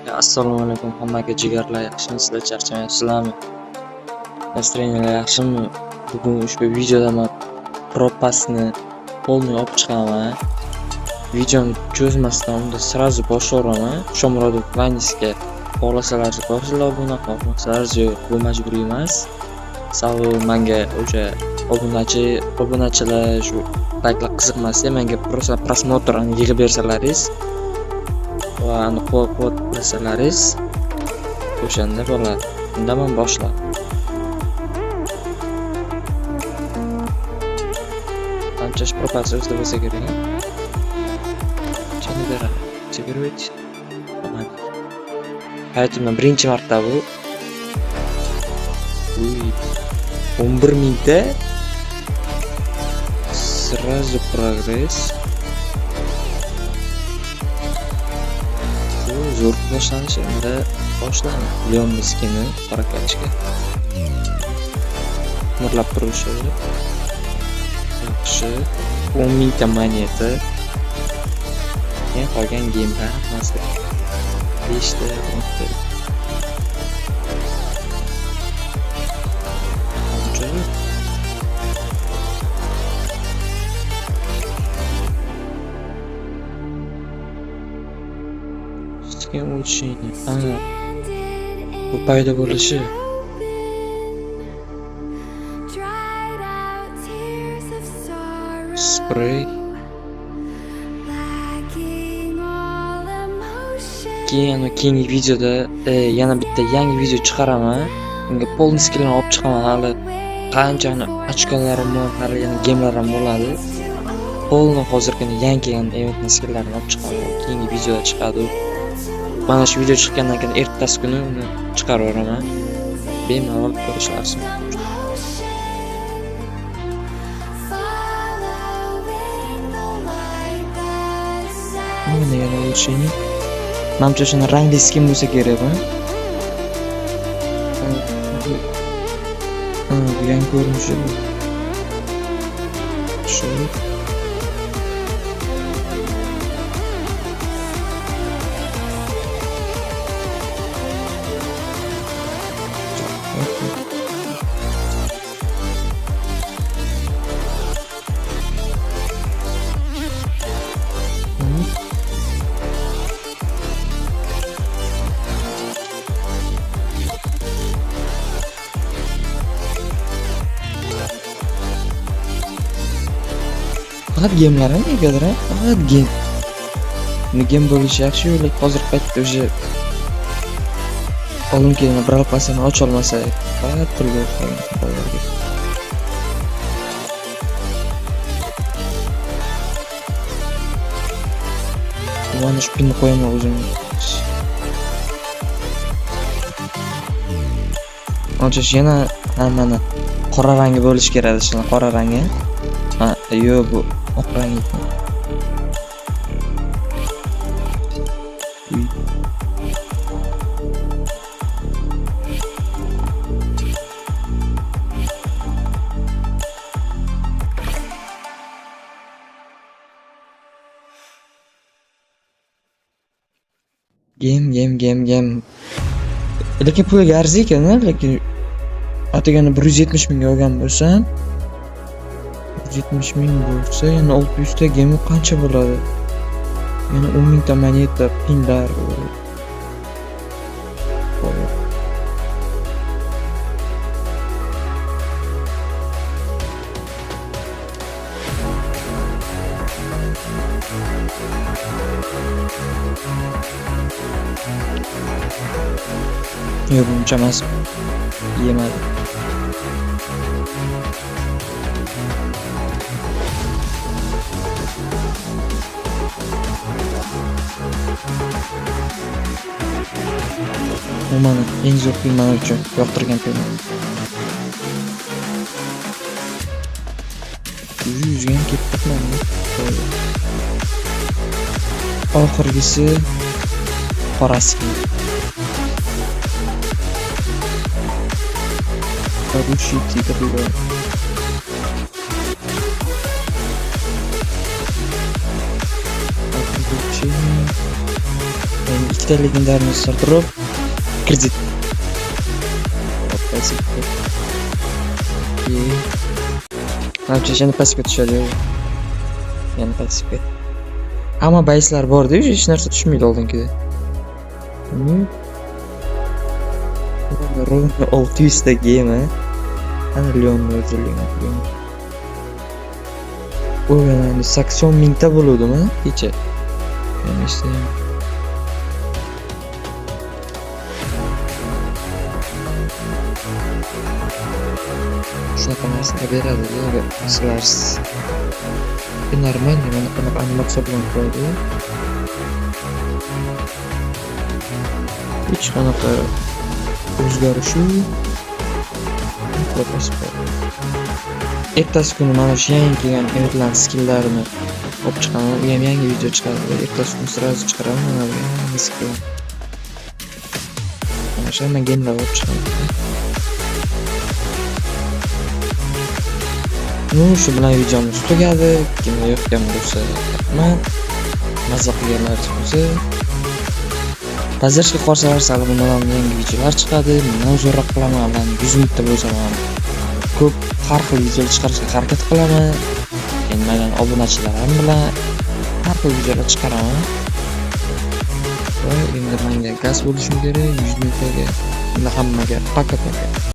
Assalomu alaykum hammaga jigarlar, yaxshimisizlar, charchamayapsizlarmi? Настроение lar yaxshimi? Bugun ushbu videoda men propasni полный olib chiqaman. Videoni cho'zmasdan unda сразу boshlayveraman. Shomurodov Vanisga xohlasalar bosinglar obuna, xohlamasalar yo'q, bu majburiy emas. Sababi menga o'sha obunachilar shu layklar qiziq emas, menga просто просмотр yig'ib bersalaringiz va ani qo'llab-quvvatlasalaringiz o'shanda bo'ladi. Unda men boshladim. Ancha propasi o'zida bo'lsa kerak. Qanchani beradi? Активировать. Hayotimda birinchi marta bu. Uy, 11 mingta. Сразу прогресс. Bu zo'r boshlanish, unda boshlayman. Leonni skini прокачка. Mirlab turishi. Yaxshi. 10 mingta moneta. Keyin qolgan gemlar hammasi 5 ta, 10 ta. Qancha? Skin улучшение. Ana bu paydo bo'lishi. Sprey. Keyin ana keyingi videoda yana bitta yangi video chiqaraman. Unga полный skinlarni olib chiqaman hali. Qancha ochkolarim bor, hali yana gemlarim bo'ladi. Полный hozirgina yangi kelgan eventning skinlarini olib chiqaman. Keyingi videoda chiqadi. Mana shu video chiqqandan keyin ertasi kuni uni chiqarib yuboraman. Bemalol ko'rishlaringiz mumkin. Mana yana улучшение. Manimcha shuni rangli skin bo'lsa kerak bu. Bu yangi ko'rinishi bu. Shu. Faqat gemlar negadir, faqat gem. Uni gem bo'lishi yaxshi, lekin hozirgi paytda o'sha olim kelgan biror pasini ocha olmasa, faqat pulga qolgan bolalarga. Mana shu pinni qo'yaman o'zim. Ochish yana mana qora rangi bo'lishi kerak edi, shuni qora rangi. Ha, yo'q, bu oq rang ekan. Gem, gem, gem, gem. Lekin pulga arziy ekan, lekin atagani 170 mingga olgan bo'lsam, 170 ming bo'lsa, yana 600 ta gemi qancha bo'ladi? Yana 10 mingta moneta, pinlar. Yo'q, buncha emas. Yemadi. Bu mana eng zo'r pul men uchun yoqtirgan pulim. 100 ga ham ketdikmi? Oxirgisi qora skin. Хороший тигр. Endi ikkita Uchta легендарный стардроп, kredit. Спасибо. И manimcha yana pastga tushadi. Yana pastga. Hamma bayslar borda, уже hech narsa tushmaydi oldingida. Ровно 600 ta gem, a. Ana Leonni o'zi, Leon, Leon. U yana 80 mingta bo'luvdimi kecha? Men eshitdim. Shunaqa narsalar beradi agar sizlar нормально mana bunaqa animatsiya bilan qo'yadi. Hech qanaqa o'zgarishi Ertasi kuni mana shu yangi kelgan eventlarning skillarini olib chiqaman. U ham yangi video chiqadi. Ertasi kuni сразу chiqaraman mana bu yangi skill. Mana shu hamma gemlar olib chiqaman. Ну, shu bilan videomiz tugadi. Kimga yoqqan bo'lsa, rahmat. Mazza qilganlar bo'lsa, поддержка qilsalar, hali bundan ham yangi videolar chiqadi. Bundan zo'rroq qilaman. Ularni 100 mingta bo'lsam ham ko'p har xil videolar chiqarishga harakat qilaman. Endi maydan obunachilarim bilan har xil videolar chiqaraman. Va endi menga gaz bo'lishim kerak 100 mingtaga. Endi hammaga пока-пока.